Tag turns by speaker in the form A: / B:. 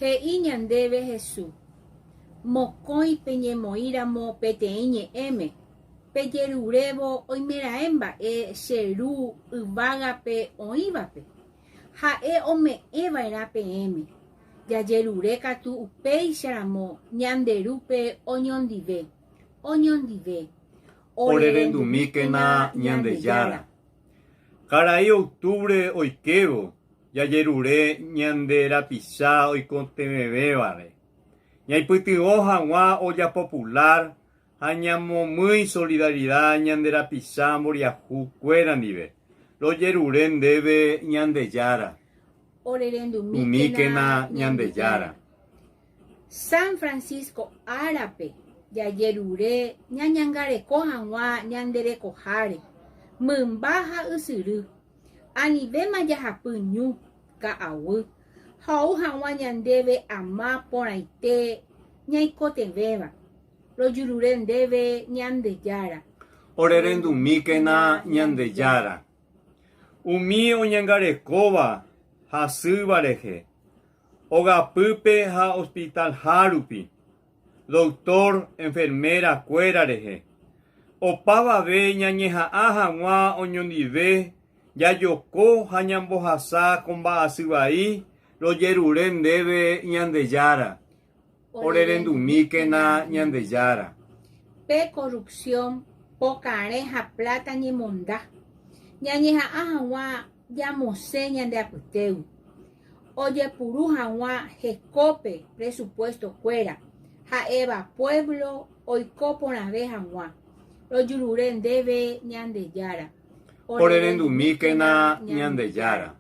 A: He'i ñandéve Hesu, Mokõi peñemoĩ ramo peteĩ ñe'ẽme, pejerurévo oimeraẽ mba'e che Ru yvágape oĩvape, ha'e ome'ẽ va'erã peẽme. Jajerure katu upéicha ramo ñande Rúpe oñondive, oñondive.
B: Orerendumíkena Ñandejára. Karai octubre oikévo jajerure ñande rapicha oikotevẽvévare, ñaipytyvõ hag̃ua olla popular ha ñamomýi solidaridad ñande rapicha mboriahu kuéra ndive, rojerure ndéve Ñandejára.
A: Orerendumíkena Ñandejára. San Francisco árape jajerure ñañangareko hag̃ua ñande rekoháre, mymba ha ysyry, anivéma jahapy ñu, ka'aguy, ha ou hag̃ua ñandéve ama porãite ñaikotevẽva. Rojurure ndéve Ñandejára.
B: Orerendumíkena Ñandejára. Umi oñangarekóva hasýva rehe, ogapýpe ha hospital-ha rupi, doctor, enfermera kuéra rehe. Opavave ñañeha'ã hag̃ua oñondive jajoko ha ñambohasa ko mba'asy vai rojerure ndéve Ñandejára. Orerendumíkena Ñandejára.
A: Pe corrupción, pokarẽ ha plata ñemonda, ñañeha'ã hag̃ua ñamosẽ ñande apytégui, ojepuru hag̃ua hekópe presupuesto-kuéra, ha'éva pueblo oiko porãve hag̃ua. Rojurure ndéve Ñandejára.
B: Orerendumíkena Ñandejára.